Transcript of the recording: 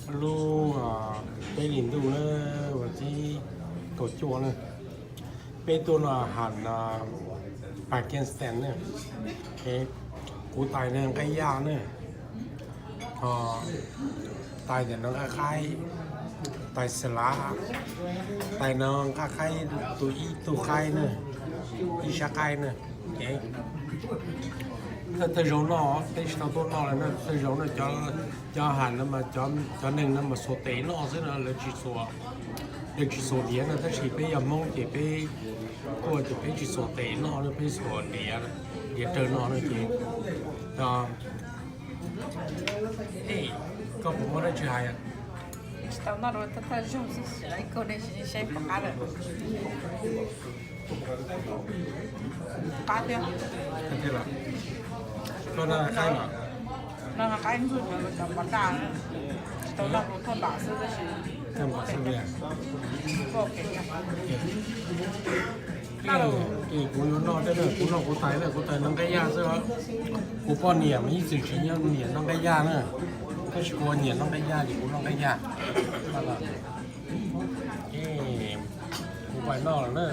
Lub peb hlis ntuj na, vas thib kaum cuaj na, peb tuaj noj ham Pakistan na. Kuv tais no nqaij yaj na, ho tais ntawm no nqaij qaib, tais xas lav, tais no nqaij qaib, tus ib tug qaib na, ib sab qaib na. Thawj zaug noj, peb tsis tau tuaj noj li na, thawj zaug no. Cov ham no mas cov neeg no mas xuas tes noj xwb no, lawv tsis xuas, lawv tsis xuas diav no, tab sis peb yog Hmoob ces peb tuaj ces peb tsis xuas tes noj na, peb xuas diav, diav rawg noj na ces. Koj puas muaj dab tsi hais? Tsis tau noj rau thawj zaug xwb, ib kawg nej saib puas qab lawm. Qab thiab. Koj noj qaib los? Noj qaib ntxuag cov pov daj, tsis tau noj rau thaj npam xwb tab sis. Ces kuv yuav noj thiab na, kuv noj kuv tais na, kuv tais no nqaij yaj xwb. Kuv poj niam mas ib txwm tsis nyiam noj nqaij yaj na, tab sis kuv nyiam noj nqaij yaj ces kuv noj nqaij yaj. Ces kuv pais noj lawm na.